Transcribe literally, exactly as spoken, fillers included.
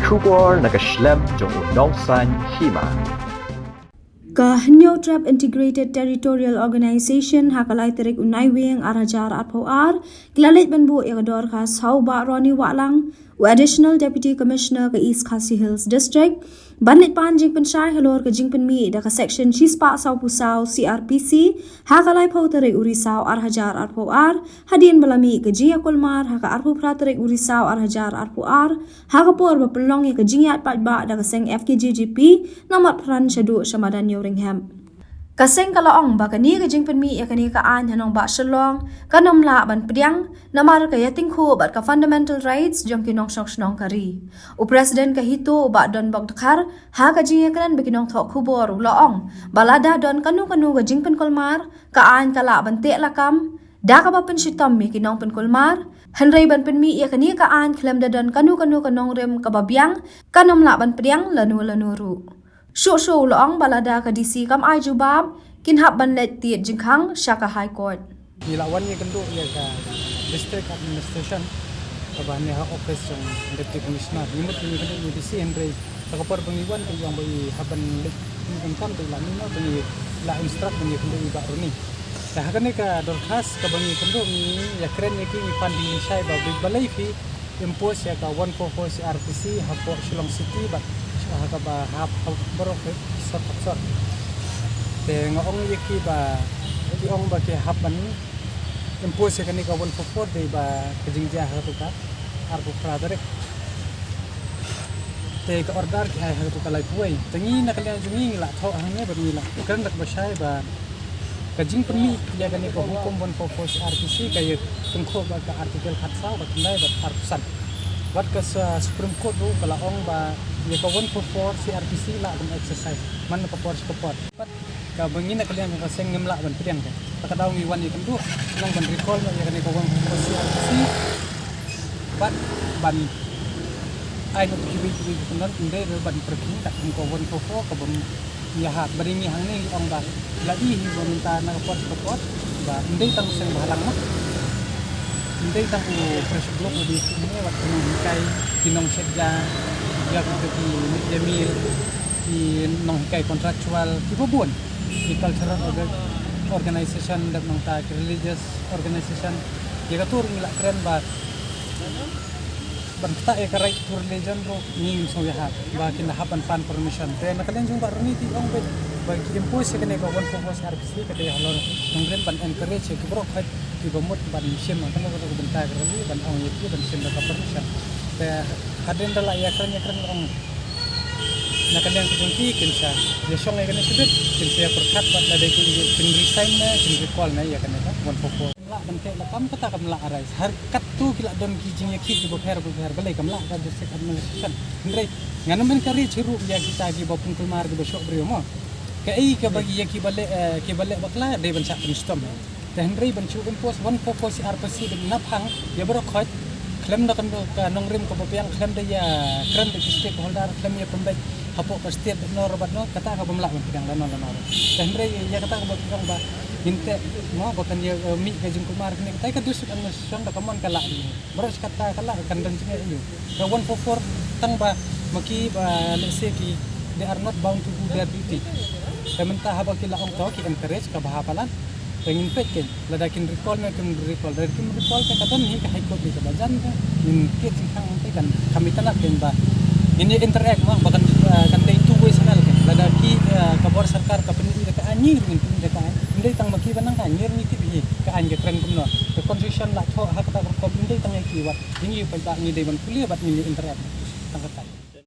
Khubor na ka shlem jong u nongsan hima. Ka Hynñiewtrep Integrated Territorial Organization ha ka lai tarik u Naiwieng ar hajar arphew ar ki la leit ban buh ïa ka dorkhas ha u Bah Ronnie Wahlang, u Additional Deputy Commissioner ka East Khasi Hills District, ban leit pan jingpynshai halor ka jingpynmih da ka Section shispah sawphew saw C R P C ha ka laiphew tarik u Risaw ar hajar arphew ar, hadien ba la mih ka jingïakulmar ha ka arphew phra tarik u Risaw ar hajar arphew ar, ha ka por ba pynlong ïa ka jingïaid paidbah da ka seng F K J G P, namar phran shaduh sha madan Ïewrynghep. Ka seng ka la ong ba kane ka jingpynmih ïa kane ka aiñ ha nongbah Shillong kan ym lah ban pdiang, namar ka ïatyngkhuh bad ka fundamental rights jong ki nongshong shnong ka ri. U President ka HITO u Bah Donbok Dkhar, ha ka jingïakren bad ki nongthoh khubor u la ong ba lada don kano kano ka jingpynkulmar, ka aiñ ka lah ban teh lakam da kaba pynshitom ïa ki nongpynkulmar, hynrei ban pynmih ïa kane ka aiñ khlem da don kano kano ka nongrim kaba biang kan ym lah ban pdiang lano lano ruh. Shuh shuh u la ong ba lada ka D C kam ai jubab, kin hap ban leit tied jingkhang sha ka High Court. Ngi la wan ïakynduh ïa ka District Administration kaba ne ha office jong Deputy Commissioner. Ngi mut ngi ïakynduh ïa u D C, hynrei ha ka por ba ngi wan ka ong ba i hap ban leit, ngi kam te la ngi ba ngi la instruct ba ngi ïakynduh ïa i Bah Ronnie. Te ha kane ka dorkhas kaba ngi ïakynduh, ngi ïakren ïa ki, ngi pan jingpynshai ba balei phi impose ïa ka one four four C R P C hapoh Shillong City bad ha kaba hap, hap baroh ki sor, sor. Te nga ong ïa ki ba ki ong ba ki hap ban impose ïa kane ka one four four dei ba ka jingjia ha katu ka arphew phra tarik. Te ka order ki ai ha katu ka laiphew wei. Te ngi na ka liang jong ngi ngi la thoh hangne bad ngi la kren da kaba shai ba ka jingpynmih ïa kane ka hukum one four four C R P C ka ïatyngkhuh bad ka Article khatsaw, bad khyndai, bad arphew san. Bad ka sa Supreme Court ruh ka la ong ba ïa ka one four four C R P C lah ban exercise man ka por sha ka por. Bad kaba ngi na ka liang ka seng ngim lah ban pdiang ka. Ta ka daw ngi wan ïakynduh, nang ban recall ïa kane ka one four four C R P C. Bad ban ai na kiwei kiwei ki kyndon, ym dei ban pyrkhing kat kum ka one four four kaba ïahap. Ba dei ngi hangne ngi ong ba la i hi ba mynta na ka por sha ka por ba ym dei tang u seng bhalang mo. Ym dei tang u pressure group ba dei ki ne, wat ki nonghikai, ki nongshet ja, ja ki, ki mid day meal, ki nonghikai contractual, kiba bun, ki cultural orga-, organization, dep nangta ki religious organization. Ïa katu ruh ngi la kren ba ban ktah ïa ka right to religion ruh ngi ngim sngew ïahap, ba kin da hap ban pan permission. Te na ka liang jong Bah Ronnie te ong ba, ba ki impose ïa kane ka one four four C R P C ka dei halor nongrim ban encourage ïa ki baroh khoit kiba mut ban shim ha kane ka bynta ka rally, ban ong ïa ki ban shim da ka permission. Te hadien da la ïakren ïakren ong na ka liang ka jong ki kin sa ïashong ïa kane shibit, kin sa ïapyrkhat bad lada ki kin resign ne kin recall ne ïa kane ka one four four. Lah ban teh lakam kata kam lah arise. Har katto ki la don ki jingïakhih kiba pher ba pher, balei kam lah ka District Administration. Hynrei ngan ym encourage ruh ïa kita kiba pynkulmar kiba shoh briew mo. Kaei kaba ïa kiba leh, eh, kiba leh bakla dei ban shah pynshitom. Te hynrei ban shu impose one four four C R P C dei na phang ïa baroh khoit, khlem da ka nongrim kaba biang, khlem da ïa kren da ki stakeholder, khlem ïa pynbeit hapoh ka state bad no bad no, kata ka bym lah ban pdiang lano lano. Te hynrei ïa kata kaba pdiang ba ngin teh mo ba kan ïa, eh, mih ka jingkulmar kane, kata ka District Administration da ka mon ka lah. Baroh shi katta ka lah kan don jingeh ïa u. Ka one four four tang ba ma ki ba, let's say, ki, they are not bound to do their duty. Te mynta haba ki la ong to ki encourage ka bha palat. Te ngin peit kein lada kin recall ne kim recall. Lada kim recall te ka don hi ka High Court hi kaba jan ka. Ngin kit jingkhang te kan kham itynnad kein ba ngin ïa interact ma ba kan, ah, kan dei two way channel kein. Lada ki, ah, ka bor sorkar ka pyni da ka aiñ, ngi ruh ngin pyni da ka aiñ. Ym dei tang ma ki ba nang ka aiñ, ngi ruh ngi tip hi ka aiñ ka kren kumno. Ka constitution la thoh ha kata ka rukom, ym dei tang ïa ki wat. Ngi ïa paidbah ngi dei ban pule bad ngi ïa interact tang kata.